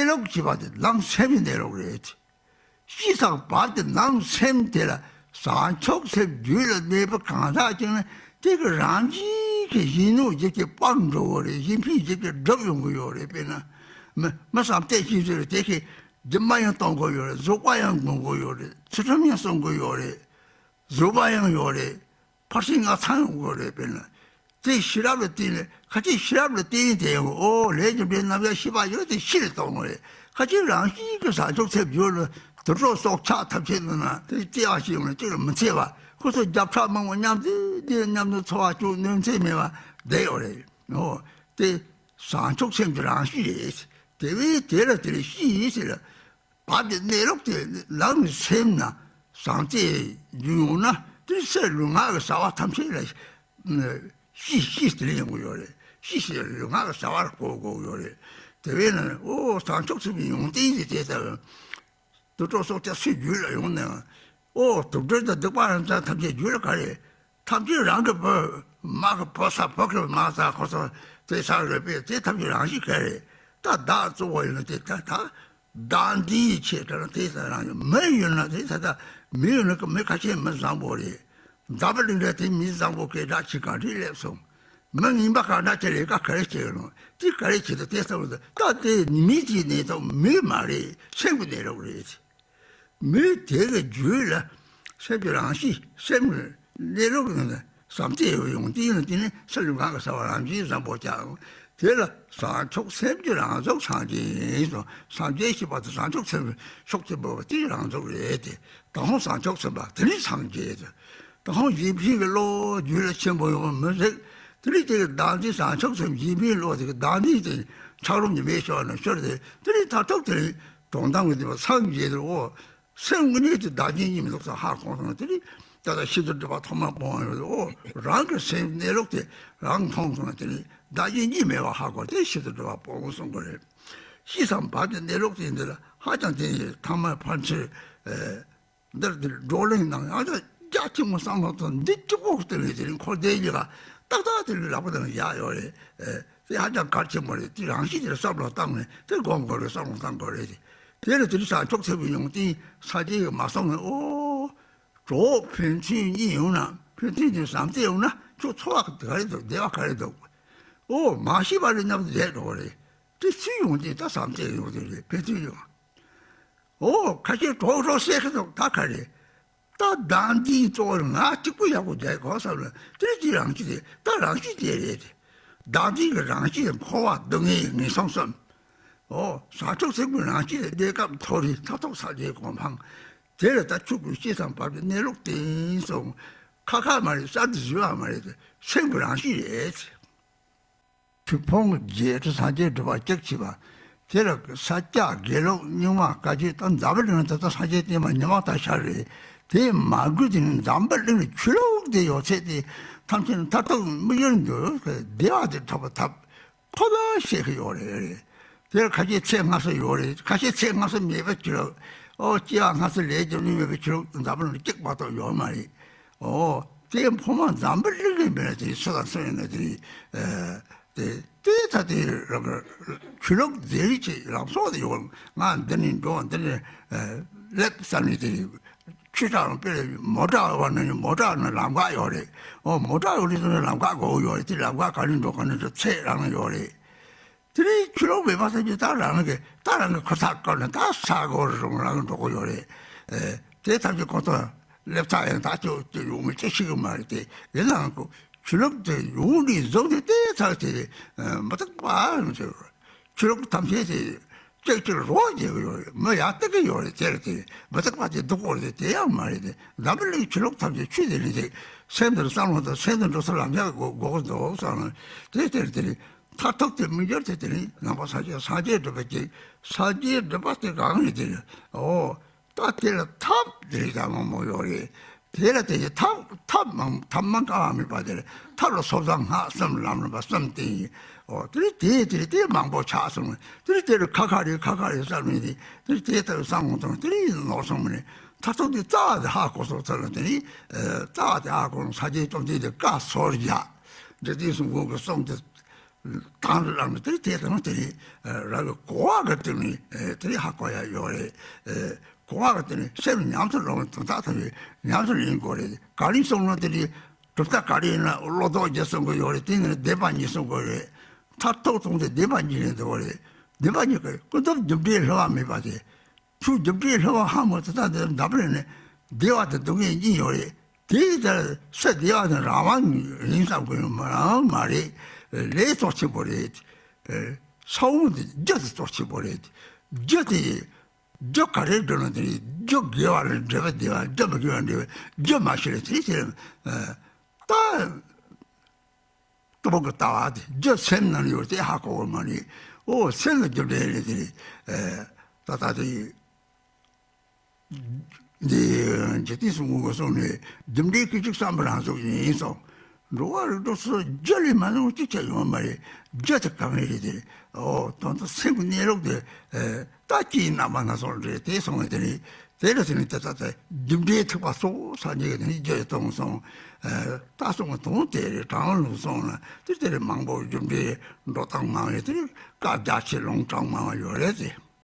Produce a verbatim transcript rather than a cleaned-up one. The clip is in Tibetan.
ལོག་བྱེད་པ་དེ་ནང་སེམས་ཀྱི་གནས་ལུགས་རེད། ཤི་དང་བར་དེ་ནང་སེམས་དེ་ལ་བཟང་ཕྱོགས་སེམས་རྒྱུད་ལ་གནས་པ་གང་དག་ཅིག་ན་དེ་གི་རང་བཞིན་གྱི་ཡིན་ནོ་ཅིག་གི་སྤང་འགྲོ་གི་རེད། ཡིན་ཕྱིན་ཅིག་གི་འགྲུབ་ཡོང་གི་ཡོད་རེད། དཔེར་ན་མི་མི་བསམ་གཏན་ཞིག་ཟེར་དེ་གི་སྒྱུ་མ་ཡང་གཏོང་དགོས་ཡོད་རེད། རྫོགས་པ་ཡང་གཏོང་དགོས་ཡོད་རེད། ཚུལ་ཁྲིམས་ཡང་སྲུང་དགོས་ཡོད་རེད། བཟོད་པ་ཡང་ཡོད་རེད། ཕར་ཕྱིན་སྔ་ཚང་ཡོང་དགོས་རེད། དཔེར་ན་དེ་ཤེས་རབ་ལ་བརྟེན་ནས་ཁ་ཅིག་ཤེས་རབ་ལ་བརྟེན་ནས་དེ་ཡོང་གི། ཨོ་ལས་ཀྱི་འབྲས་རྣམ་གཞག་ཤེས་པ་ཡོད་དེ་ཤི་ལ་གཏོང་དགོས་རེད། ཁ་ཅིག་རང་བཞིན་གྱི་བཟང་ཕྱོགས་ཚེ་བརྗོད་ལ་དུར་ཁྲོད་སྲོག་ཆགས་ཐམས་ཅད་ནང་ན་དེ་སྐྱེ་བ་ཞིག་ཡོང་ན་གཅིག་ལ་མི་འཚེ་བ། ཁོ་ཚོ་རྒྱབ་ཁྲག་མང་པོ་མཉམ་དུ་དེ་མཉམ་དུ་འཚོ་བ་བཅུག་གནོད་འཚེ་མེད་པ་བསྡད་ཡོད་རེད། ཨོ་དེ་བཟང་ཕྱོགས་སེམས་ཀྱི་རང་གཤིས་རེད། དེ་བས་དེ་ལ་དེ་ལ་ཤི་ཡིན་ཟེར་ལ། བར་དེ་གནས་ལུགས་དེ་ལམ་གྱི་སེམས་ན་བཟང་བཅས་རྒྱུ་ཡོང་ན་དེ་སེམས་ལུས་ངག་གི་བྱ་བ་ཐམས་ཅད་ལ་ཤི་ཤི་དེ་ལ་ཡོང་གི་ཡོད་རེད། ཤི་ཞེས་ལུས་ངག་གི་བྱ་བར་གོ་དགོས་ཡོད་རེད། དེ་བས་ན་ཨོ་བཟང་ཕྱོགས་ཚུལ་གྱི་ཡོན་ཏན་དེ་དེ་ལྟ་བུ། དུར་ཁྲོད་སྲོག་ཆགས་སུའི་རྒྱུད་ལ་ཡོང་ནའང་། ཨོ་དུག་སྦྲུལ་དང་གདུག་པ་རང་བཙན་ཐམས་ཅད་རྒྱུད་ལ་ག་རེ། ཐམས་ཅད་རང་གི་བུ། མ་གི་བུ་ས་བུ་གི་མ་ས་ཁོ་ཚོ་དེ་ས་རེད་པས་དེ་ཐམས་ཅད་རང་བཞིན་ག་རེ། ད་བདག་གཙོ་བོ་ཡིན་ན་དེ་ད་ད། བདག་འཛིན་ཡི་ཆེད་དུ་ན་དེ་ས་རང་ཡོད་མི་ཡོད་ན་དེ་ས་ད་མི་ཡོད་ན་གི་མི་ཁ་ཤས་མི་བཟང་པོ་རེད། འཛམ་བུ་གླིང་འདྲ་དེ་མི་བཟང་པོ་སྐད་གྲགས་ཆེ་ག་འདྲས་སླེབས་སོང་། མི་ངན་པ་ག་འདྲ་ཆེ་ལས་ཀ་ག་རེ་བྱེད་ཡོད་ནོ་དེ་ག་རེ་བྱེད་དུ་དེ་ས་བུ་ད་ད་དེ་མི་གཅིག་ནས་ད་མི་མ་རེད། སེམས་ཀྱི་གནས་ལུགས་རེད། མི་དེ་གི་རྒྱུད་ལ་སེམས་ཀྱི་རང་གཤིས་སེམས་ཀྱི་གནས་ལུགས་ནི་བསམ་གཏན་ཡོད་ཡོང་དེ་ཡིན་ན་དེ་ནི་སེམས་ཀྱི་ངང་གི་ས་བ་རང་བཞིན་བཟང་པོ་ཀྱང་དེ་ལ་བཟང་ཕྱོགས་སེམས་ཀྱི་རང་གཟུགས་སངས་རྒྱས་ཡིན་སོ། སངས་རྒྱས་ཞེས་པ་དེ་བཟང་ཕྱོགས་སེམས་ཕྱོགས་ཀྱི་བབ་དེའི་རང་གཟུགས་རེད་དེ། ད་ཧོང་བཟང་ཕྱོགས་སེམས་པ་དེ་ནི་སངས་རྒྱས་དེ། ད་ཧོང་ཡིན་ཕྱིན་གྱི་བློ་རྒྱུད་ལ་ཆེན་པོ་ཡོང་བ་མི་རིགས། དེ་ནི་དེ་གི་བདག་འཛིན་བཟང་ཕྱོགས་སེམས་ཡིན་ཕྱིན་བློ་དེ་གི་བདག་འཛིན་དེ་ཆགས་རུང་གི་མེད་ཤོར་ན་ཤོར་དེ་དེ་ནི་མཐར་ཐུག་དེ་ནི་དོན་དམ་གྱི་དེ་བ་སངས་རྒྱས་དེ་ཨོ། སེམས་དངོས་གནས་ཀྱི་བདག་རྐྱེན་གཉིས་མི་འདུག་ས་ཧ་གོ་སོང་། དེ་ནི་ད་ལྟ་ཤེས་ཚུལ་སྒྲུབ་པ་ཐོག་མར་སྤོང་བ་ཡོད་དོ། རང་གི་སེམས་གནས་ལུགས་དེ་རང་མཐོང་སོང་ན་དེ་ནི་བདག་རྐྱེན་གཉིས་མེད་པ་ཧ་གོ་དེ་ཤེས་ཚུལ་སྒྲུབ་པ་སྤོང་གསུང་གི་རེད། ཤི་དང་བར་གྱི་གནས་ལུགས་དེ་འདི་ལ་ཧ་ཅང་དེ་ནི་ཐ་མལ་ཕར་ཕྱིན་འདིར་འདིར་བགྲོ་གླེང་གནང་ཡང་ཅག་རྒྱ་ཆེན་མོ་བསམ་བློ་ཐོན་འདི་གཅིག་པོ་དེ་ནི་དེ་ནི་འཁོར་འདས་ཀྱི་ལ་ཏག་ཏག་དེ་ནི་ལག་པ་དང་ཡག་ཡོད་རེད། དེ་ཧ་ཅང་གལ་ཆེན་པོ་རེད། དེ་རང་བཞིན་དེར་བསམ་བློ་བཏང་ནས་དེ་སྒོམ་དགོས་རེད། བསམ་བློ་བཏང་དགོས་རེད། དེ་ལ་དེ་རིང་བཟང་ཕྱོགས་ཚེ་བའི་ཡོང་སྟེ་ས་སྐྱའི་མ་སོང་ནས་ཨོ། གྲོགས་ཕན་ཚུན་གཉིས་ཡོང་ན་ཕན་ཚུན་གྱི་བཟང་བསྟོད་ཡོང་ན་ཁྱོད་འཚོ་བ་ག་རེ་འདུག་བདེ་བ་ག་རེ་འདུག་ཨོ་མ་ཤི་བ་ལས་མཉམ་དུ་བསྡད་འགྲོ་བ་རེད། དེ་ཚུལ་ཡོང་དུས་ད་བཟང་བསྟོད་ཡོང་དུས་རེད། ཕན་ཚུན་ཡོང་། ཨོ་ཁ་ཤས་གྲོགས་གྲོགས་བཤད་ཁ་འདུག་ད་ག་རེ། ད་བདག་འཛིན་གཙོ་བོར་ང་གཅིག་པུ་ཡག་པོ་བསྡད་དགོས་བསམ་ལ་དེ་ཅི་རང་ཅི་རེད། ད་རང་ཅི་དེ་རེད། བདག་འཛིན་གྱི་རང་བཞིན་འཁོར་བ་སྡུག་བསྔལ་ངན་སོང་གསུམ། ཨོ་བཟང་ཕྱོགས་ཚེ་བའི་རང་བཞིན་གནས་སྐབས་མཐོ་རིས་མཐར་ཐུག་ས་སྐྱའི་གོ་འཕང་། དེ་ལ་ད་ཆུ་བོའི་ཤེས་དང་བབ་པའི་གནས་ལུགས་བསྟན་སོང་། ཁ་ཁ་མ་རེད། གསར་དུ་བཟོས་པ་མ་རེད། སེམས་ཀྱི་རང་བཞིན་རེད། ཆོས་ཕུང་རྗེས་སུ་སངས་རྒྱས་སྒྲུབ་པ་གཅིག་བྱས་པ། དེ་ལ་ས་སྐྱ་དགེ་ལུགས་རྙིང་མ་བཀའ་བརྒྱུད་དང་འཛམ་བུ་གླིང་ད་ལྟ་སངས་རྒྱས་བསྟན་པ་ཉི་མ་དང་ཤར་རེད། དེ་མ་དགོས་དེ་ནི་འཛམ་བུ་གླིང་ལ་ཆོས་ལུགས་དེ་ཡོད་ཚད་དེ་ཐམས་ཅད་མཐར་ཐུག་དམིགས་ཡུལ་འདོད་བདེ་བ་དེ་ཐོབ་པ་ཐབས། ཁོ་ལ་བཤད་གི་ཡོད་རེད། དེར་ཁ་ཤས་ཚེ་སྔ་ས་ཡོད་རེད། ཁ་ཤས་ཚེ་སྔ་ས་མེད་པའི་ཆོས་ལུགས། ཨོ་སྐྱེ་བ་སྔ་ས་ལས་རྒྱུ་ནི་མེད་པའི་ཆོས་ལུགས་འཛམ་བུ་གླིང་གཅིག་མ་གཏོགས་ཡོད་མ་རེད། ཨོ་དེ་ཕོ་མ་འཛམ་བུ་གླིང་གི་མི་ལ་དེ་སུ་དང་སུ་ཡིན་ན་དེ་རེད། དེ་དེ་ད་དེ་རང་གི་ཆོས་ལུགས་མཛད་རིགས་ཀྱི་ལམ་སྲོལ་དེ་ཡོད། ང་འདི་ནས་འགྲོ་འདི་ནས་སླེབས་བསམ་ནས་དེ་རེད། ཆུ་ཁྲག་ལ་དཔེ་མོ་ཊ་བ་ནི་མོ་ཊ་ནི་ལམ་ཁ་ཡོད་རེད། ཨོ་མོ་ཊ་ཡོད་རེད་ཟེར་ན་ལམ་ཁ་དགོས་ཡོད་རེད། དེ་ལམ་ཁ་ག་ནས་འགྲོ་ག་ནས་འགྲོ་ཚད་རང་ལ་ཡོད་རེད། དེ་རིང་ཆུ་ལོག་མེད་པ་ཐམས་ཅད་ད་རང་གི་ད་རང་གི་ཁོ་ཐག་བཀག་ནས་ད་ས་གོ་རུ་རང་གི་འགྲོ་གི་ཡོད་རེད། དེ་ཐམས་ཅད་ཁོ་ཐག་སླེབས་ཚར་ཡང་ད་ཅོ་ཅོ་ཡོང་མི་ཅི་ཞིག་གི་མ་རེད། དེ་ཡིན་ནའང་ཁོ་ཆུ་ལོག་དེ་ཡོང་ནས་བཟུང་སྟེ་དེ་ཚར་དེ་མི་ཐུབ་པ་ཡོང་ཆེ་བར། ཆུ་ལོག་ཐམས་ཅད་དེ་ཅིག་ཅིག་རོ་རྒྱས་ཀྱི་ཡོད་རེད། མི་ཡར་བཏེག་གི་ཡོད་རེད། དེ་རེད་དེ་རེད། མི་བཏེག་པ་དེ་སྡུག་གོ་རེད། དེ་ཡང་མ་རེད། དེ་འཛམ་བུ་གླིང་ཆུ་ལོག་ཐམས་ཅད་ཆུ་དེ་རེད། དེ་སེམས་དེར་བསམ་བློ་དང་སེམས་དེ་འགྲོ་ས་ལམ་ཡག་གོ་གོ་གི་འདུག་བསམ་ན་དེ་དེ་རེད་དེ་རེད། མཐར་ཐུག་དེ་མི་འགྱུར་དེ་དེ་རེད། ནང་པ་སངས་རྒྱས་སངས་རྒྱས་སྒྲུབ་པ་ཅིག་སངས་རྒྱས་སྒྲུབ་པ་དེ་གང་རེད་དེ་རེད། ཨོ། ད་དེ་ལ་ཐབས་དེ་རིགས་ད་མང་པོ་ཡོད་རེད། དེ་ལ་དེ་ཡི་ཐབས་ཐབས་མང་ཐབས་མང་དཀའ་བ་མེད་པ་དེ་ལ་ཐབས་ལ་སོ་སོ་སྔགས་གསུམ་ལམ་རིམ་པ་གསུམ་བསྟན་ཡིན། ཨོ་དེ་ལ་དེ་དེ་ལ་དེ་མང་པོ་ཆགས་སོང་། དེ་ལ་དེ་ལ་ཁ་ཁ་རེད་ཁ་ཁ་རེད་བསམ་ནས་དེ་དེ་ལ་དེ་ལྟ་བུ་བསམ་ངོ་དང་དེ་ལ་ཡིན་ནོར་སོང་མ་ནས་མཐར་ཐུག་དེ་རྩ་བ་དེ་ཧ་གོ་སོང་ཚར་ལ་དེ་ནི་རྩ་བ་དེ་ཧ་གོ་སོང་། ས་སྐྱའི་སྟོབས་ཆེན་དེ་བཀའ་སོར་བཞག་འཇིག་རྟེན་གསུམ་མགོན་གྱི་གསུང་དེ། དང་དུ་བླངས་ནས་དེ་དེ་དང་དེ་རིང་རང་གི་གོ་བ་གི་སྟེང་ནས་དེ་རིང་ཧ་གོ་ཡ་ཡོད་རེད། གོ་བ་གི་སྟེང་ནས་སེམས་ཉམས་སུ་ལོངས་དོན་དག་ཐོབ་པའི་ཉམས་སུ་ལེན་དགོས་རེད། ག་རེ་གསུངས་ན་དེ་རིང་གྲུབ་མཐའ་ག་རེ་ཡིན་ན་བློ་ལྡོག་བརྒྱད་གསུང་གི་ཡོད་རེད། དེ་ནས་བདེན་པ་གཉིས་གསུང་དགོས་རེད། མཐར་ཐུག་སོང་སྟེ་བདེན་པ་གཉིས་ལེན་དགོས་རེད། བདེན་པ་གཉིས་ཀ་ཀུན་རྫོབ་རྒྱུ་འབྲས་བསླུ་བ་མེད་པ་དེ། ཆོས་རྒྱུ་འབྲས་བསླུ་བ་ཧ་མ་ཐུབ་ད་དེ་འདབ་རེ་ནས་བདེ་བ་དང་སྡུག་བསྔལ་གཉིས་ཡོད་རེད། དེའི་ལྟར་སེམས་བདེ་བ་དང་རང་དབང་ཡིན་བསམ་དགོས་ཡོད་མ་རང་མ་རེད། ལས་གཙོ་ཆེན་པོ་རེད། ས་བོན་དེ་རྒྱུ་དེ་གཙོ་ཆེན་པོ་རེད། རྒྱུ་དེ་རྒྱུ་ག་རེ་འགྲོ་ན་དེ་རེད། རྒྱུ་དགེ་བ་ལ་འབྲས་བུ་བདེ་བ། རྒྱུ་མི་དགེ་བ་འབྲས་བུ་རྒྱུ་མ་ཤེས་རེད་དེ་དེ་ད། སྟོབས་ཀྱི་ལྟ་བ་དེ་རྒྱུ་སེམས་ནང་ཡོད་དེ་ཧ་གོ་བ་མ་རེད། ཨོ་སེམས་ལ་རྒྱུ་འབྲས་རེད་དེ་རེད། ད་ལྟ་དེ་འདི་འཇིག་རྟེན་གསུམ་མགོན་གསུམ་ནས་རྒྱུ་འབྲས་སྐད་ཅིག་བསམ་པ་རང་ཚུགས་ཡིན་སོང་། འགྲོ་བ་རིགས་དྲུག་སུ་རྒྱུ་ལས་མ་གཏོགས་ཅི་ཆ་ཡོང་མ་རེད། རྒྱུ་དེ་གང་རེད་དེ་རེད། ཨོ་དོན་དུ་སེམས་ཀྱི་གནས་ལུགས་དེ། ད་ཅིའི་རྣམ་པ་སྣ་ཚོགས་རེད་དེ་སོང་བས་དེ་ནི་དེ་ལ་དེ་ནི་དེ་ལྟ་སྟེ་རྒྱུ་འབྲས་ཐེག་པ་སོགས་སངས་རྒྱས་ཀྱི་དེ་ནི་རྒྱུ་ཡི་སྟོང་སོང་། ད་སོང་བ་དོན་དེ་རེད་དྲང་ལུགས་སོང་ན་དེ་དེ་རེད། མང་པོ་རྒྱུ་འབྲས་འགྲོ་སྟངས་མང་བས་དེ་རེད། བཀའ་རྒྱ་ཆེ་ལུང་དྲངས་མང་བ་ཡོད་རེད་དེ།